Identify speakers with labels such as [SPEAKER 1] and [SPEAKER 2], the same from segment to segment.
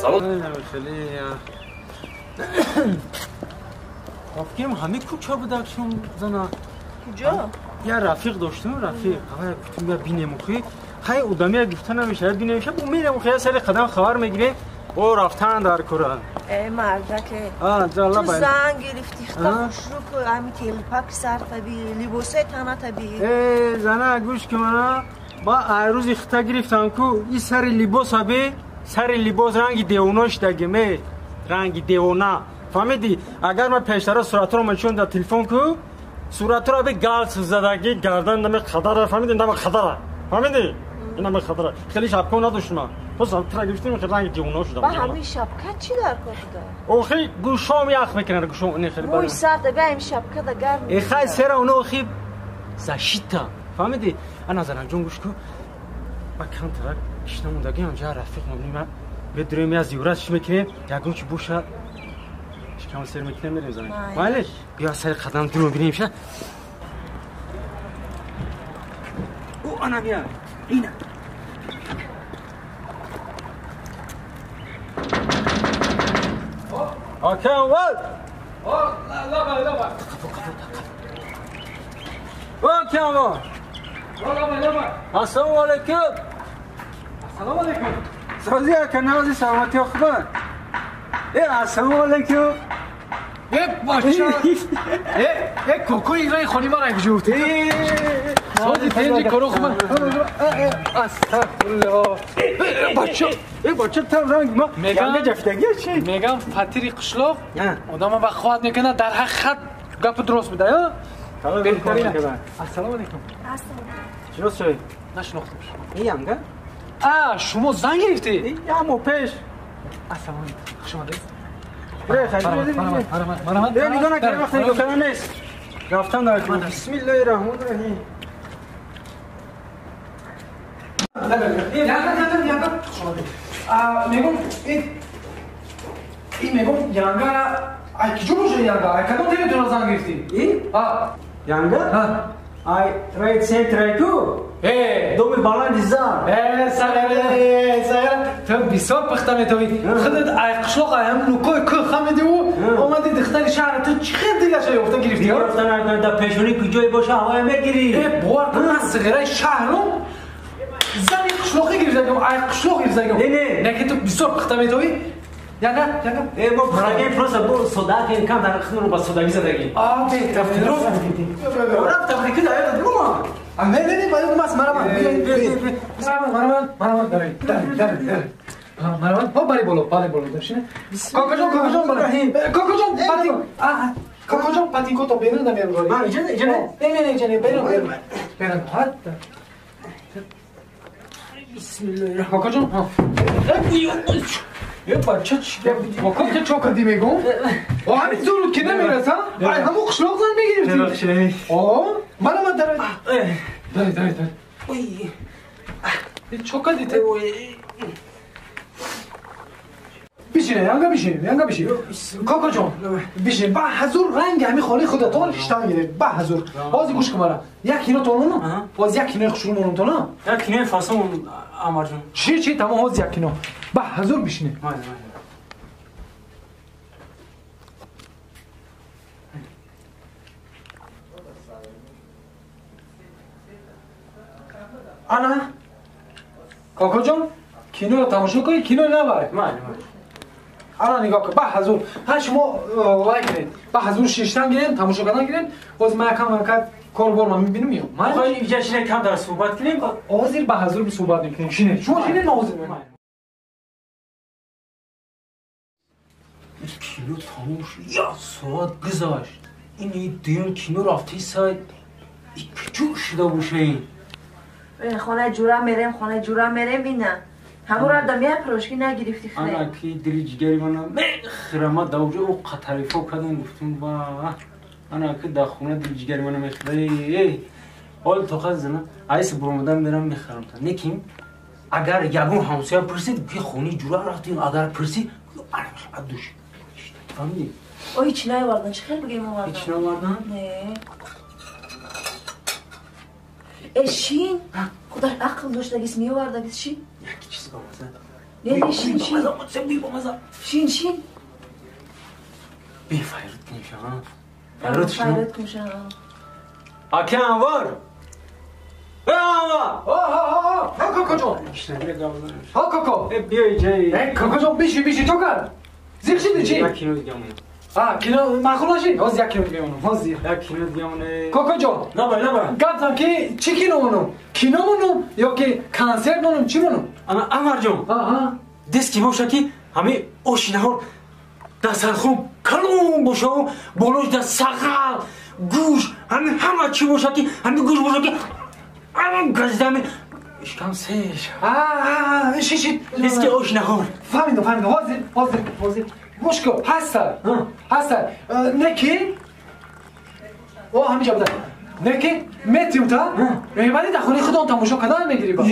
[SPEAKER 1] Салом.
[SPEAKER 2] Фикрам ҳаме кӯча буда чун зана.
[SPEAKER 3] Куҷо?
[SPEAKER 2] Я рафиқ доштум, рафиқ. Ҳава гуфтум я бинем охи. Хай одамия гуфта намешавад, бинем ша, мерем охи, я сари қадам хабар мегирем. О рафтан дар кура.
[SPEAKER 3] Э мардаке.
[SPEAKER 2] А, ҷалла
[SPEAKER 3] бай. Ту занг гирифти, хта хушрӯ ку, ҳами телпак сартаби, либосои танаби.
[SPEAKER 2] Э, зана гӯш ки мана, ба айрӯзи хта гирифтам ку, и сари либос аби, сари либос ранги девона шидаги ме, ранги девона. Фаҳмидӣ? Агар ман пештара суратро мешон дар телефон ку, суратро аби галс задаги, гардан нами қадара, фаҳмидӣ? Нами қадара. Фаҳмидӣ? Инами қадара. Хеле шапка надоштум. Пас тра гирифтем, хеле ранги девона шудам.
[SPEAKER 3] Ба ҳамин шапка чӣ дар кор буда?
[SPEAKER 2] Охи гӯшом ях мекунад, гӯшом не хеле.
[SPEAKER 3] Мӯи сар да ҳамин шапка да гарм.
[SPEAKER 2] Э хай сера оно охи защита. Фаҳмидӣ? Ана заранҷон гӯш ку. Ба камтара кишнамондаги ҳамҷа рафиқ мабинем. Бедурем я зиёрат чӣ мекунем? Ягон чи боша шикам сер мекунем мерем занем. Майли? Биё сари қадам дуру бинем ша. Ӯ ана бия. Ина. Ака аввал.
[SPEAKER 4] О, лаба, лаба.
[SPEAKER 2] Ака аввал.
[SPEAKER 4] Лаба, лаба.
[SPEAKER 2] Ассалому алайкум.
[SPEAKER 4] Ассалому алайкум.
[SPEAKER 2] Сози ака навзи саломатӣ хуб. Э, ассалому алайкум.
[SPEAKER 4] Э, бача. Э, э, коко ирои хони мара гуфт. Сози тенҷи коро хуб. Астағфируллоҳ. Бача,
[SPEAKER 2] э, бача там ранг ма мегам ҷафтагӣ чи?
[SPEAKER 4] Мегам фатири қишлоқ одама ба хоҳад мекунад дар ҳақиқат гапи дуруст буда, ё? Ассалому алайкум.
[SPEAKER 2] Шинос шавед.
[SPEAKER 4] Нашинохтам.
[SPEAKER 2] Янга?
[SPEAKER 4] А, шумо занг гирифтед?
[SPEAKER 2] Я мо пеш.
[SPEAKER 4] Ассалому алайкум. Хуш омадед.
[SPEAKER 2] Марҳамат. Нигоҳ накунед, вақте нигоҳ кардан нест. Рафтан дар кун. Бисмиллоҳи раҳмони раҳим.
[SPEAKER 4] Янга, янга, янга. Хуш омадед. Мегум, ин мегум янга ай киҷо бошад янга? Ай кадом телефонро занг гирифтӣ?
[SPEAKER 2] И?
[SPEAKER 4] А.
[SPEAKER 2] Янга? Ай трейд центр ку?
[SPEAKER 4] Э,
[SPEAKER 2] доми баланди зан.
[SPEAKER 4] Э, сағира, сағира. Ту бисёр пухта метавӣ. Худат ай қишлоқ ай ҳам нукои кӯ хамидӣ ӯ омадӣ духтари шаҳр ту чӣ хел дигаша ёфта гирифтӣ?
[SPEAKER 2] Ёфта накунад, дар пешонӣ куҷое боша ҳавоя мегирӣ.
[SPEAKER 4] Э, бовар кун, ман сағираи шаҳрум зани қишлоқӣ гирифтагим, ай қишлоқ гирифтагим.
[SPEAKER 2] Не, не.
[SPEAKER 4] Не ки ту бисёр пухта метавӣ. Янга, янга.
[SPEAKER 2] Э, мо пухтагӣ просто бо сода кем кам дар худро ба содагӣ задагӣ.
[SPEAKER 4] А, беҳтар.
[SPEAKER 2] Рафтам ки дар ёдат бума.
[SPEAKER 4] Не, не, не, бояд мас мараман. Мараман, мараман, дарай, дарай, дарай. Мараман, хо бари боло, бари боло, дашина. Какаҷон, какаҷон, бари. Какаҷон, пати. А, какаҷон, патинко то берун да мебарӣ.
[SPEAKER 2] Ма, иҷа, иҷа не.
[SPEAKER 4] Не, не, не, иҷа не, берун, берун. Берун, ҳатта.
[SPEAKER 2] Бисмиллоҳ.
[SPEAKER 4] Какаҷон, ҳа. Е, бача чӣ гап? Кака, ту чо кардӣ мегум? О, ҳамин зур ки намераса? Ай, ҳамон қишлоқ зан мегирифтӣ. О, мараман, дарай. Дарай, дарай, дарай.
[SPEAKER 2] Ой.
[SPEAKER 4] Чо кардӣ ту? Бишин, янга бишин, янга бишин. Какаҷон, бишин. Ба ҳазур ранги ҳамин хонаи худатон шиштан гирифт. Ба ҳазур. Ҳозир гӯш кун мара. Як кино тонам? Ҳозир як кинои хушрӯ монам тона?
[SPEAKER 2] Як кинои фасон Амарҷон.
[SPEAKER 4] Чӣ, чӣ, тамом ҳозир як кино. Ба ҳазур бишинед.
[SPEAKER 2] Майли, майли.
[SPEAKER 4] Ана, какаҷон, киноро тамошо кунед, кино навай.
[SPEAKER 2] Майли, майли.
[SPEAKER 4] Ана нигоҳ кун, ба ҳазур. Ҳа шумо лайк кунед. Ба ҳазур шиштан гирем, тамошо кардан гирем. Ҳозир ман якам якам кор бор ман мебинам меём.
[SPEAKER 2] Майли, инҷа шинед кам дар суҳбат кунем.
[SPEAKER 4] Ҳозир ба ҳазур суҳбат мекунем. Шинед. Шумо шинед, ман ҳозир меоям.
[SPEAKER 2] Кино тамом шуд. Як соат гузашт. Ин дуюм кино рафти сай. Куҷо шуда боша ин?
[SPEAKER 3] Хонаи ҷура мерем, хонаи ҷура мерем, ина. Ҳамонро да меапрошки нагирифти хеле.
[SPEAKER 2] Ана ки дили ҷигари мана мехӯра, ман дар оҷо ӯ қатарифо кардам, гуфтум ба ана ки дар хона дили ҷигари мана мехӯра. Эй, ҳол тоқат зана, айси буромадан мерам мехӯрам та. Лекин агар ягон ҳамсоя пурсид, ки хонаи ҷура рафтем, агар пурсид, ана душ. Фаҳмидӣ?
[SPEAKER 3] О, ҳеч наовардан, чӣ хел бигем овардан?
[SPEAKER 2] Ҳеч наовардан?
[SPEAKER 3] Не. Э, шин, худаш ақл доштагис, меовардагис, шин.
[SPEAKER 2] Як чиз ба маза.
[SPEAKER 3] Не, шин, шин. Шин, шин.
[SPEAKER 2] Би файрут кунша. Файрут шин.
[SPEAKER 3] Файрут кунша.
[SPEAKER 2] Аки Анвар. Э Анвар.
[SPEAKER 4] Ха, коко ҷон. Ха, коко.
[SPEAKER 2] Э биё иҷа.
[SPEAKER 4] Э коко ҷон, биши, биши, то кар. Зиқ шиди чи?
[SPEAKER 2] Як кино дига монам.
[SPEAKER 4] А, кино маъқул нашид? Ҳозир як кино дига монам. Ҳозир.
[SPEAKER 2] Як кино дига монам.
[SPEAKER 4] Коко ҷон.
[SPEAKER 2] Лабай, лабай.
[SPEAKER 4] Гапзам ки чӣ кино монам? Кино монам ё ки консерт монам, чӣ монам?
[SPEAKER 2] Ана Анвар ҷон.
[SPEAKER 4] Аҳа.
[SPEAKER 2] Диски боша ки ҳами ошинаҳо дастархон калон боша, болош да сағал, гӯш, ҳами ҳама чӣ боша ки ҳами гӯш боша ки ҳама газидами шикам сеш.
[SPEAKER 4] А, ши, ши.
[SPEAKER 2] Диски ошинаҳор.
[SPEAKER 4] Фаҳмидам, фаҳмидам. Ҳозир, ҳозир, ҳозир. Гӯш кун, ҳастан. Ҳастан. Не ки? О, ҳамиҷа буда. Не ки? Метиюм та? Мебарӣ дар хонаи худон тамошо кардан мегирӣ ба.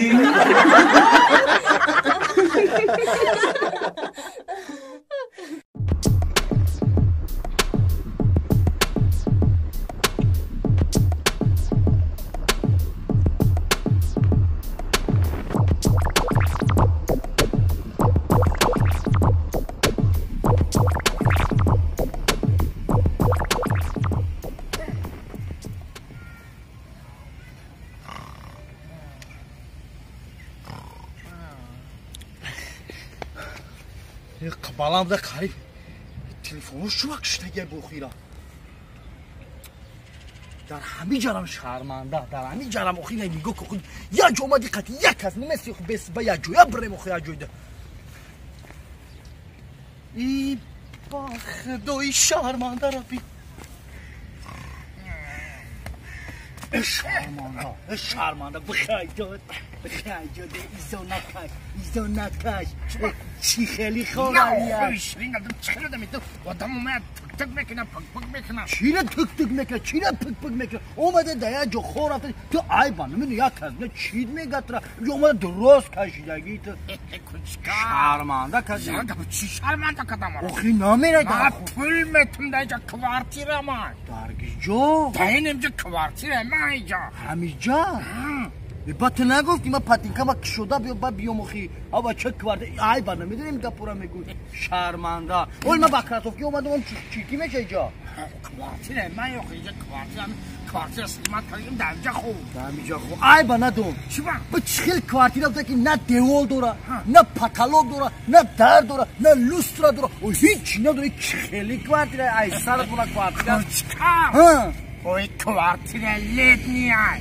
[SPEAKER 1] Балам да қариб телефону шувак шудаги бохира. Дар ҳами ҷарам шарманда, дар ҳами ҷарам охира нигоҳ кун. Як ҷо омади қати як кас намеси бес ба як ҷоя бирем охи як ҷойда. И ба худои шарманда раби. Шарманда, шарманда, бихай дод, бихай дод, изо накаш, изо накаш. Чӣ хеле ховария?
[SPEAKER 5] Чӣ хеле одам омад тик-тик мекунад, пик-пик мекунад.
[SPEAKER 1] Чира тик-тик мекунад, чира пик-пик мекунад? Омада да як ҷо хор рафта, ту айба намедонӣ як кас не чид мегатра. Ҷо омада дурост кашидагӣ ту.
[SPEAKER 5] Кучка.
[SPEAKER 1] Шарманда каси.
[SPEAKER 5] Чӣ шарманда кадам?
[SPEAKER 1] Охи намера дар.
[SPEAKER 5] Пул метум дар иҷа квартира ман.
[SPEAKER 1] Дар ҷо?
[SPEAKER 5] Дар ин инҷа квартира ман иҷа.
[SPEAKER 1] Ҳамиҷа? Ба ту нагуфтӣ ман патинкама кишода биё ба биём охи. Ава ча квартира айба намедонем гапура мегӯй. Шарманда. Ой ман ба кроссовки омадам чӣ меша иҷа?
[SPEAKER 5] Квартира ман охи иҷа квартира квартира снимат кардем дар иҷа хуб.
[SPEAKER 1] Дар иҷа хуб. Айба надом.
[SPEAKER 5] Чӣ ба?
[SPEAKER 1] Ба чӣ хел квартира буда ки на девол дора, на потолок дора, на дар дора, на люстра дора. О ҳеҷ надора. Чӣ хели квартира? Ай сарат буна квартира.
[SPEAKER 5] Кучка. Ой квартира летняя.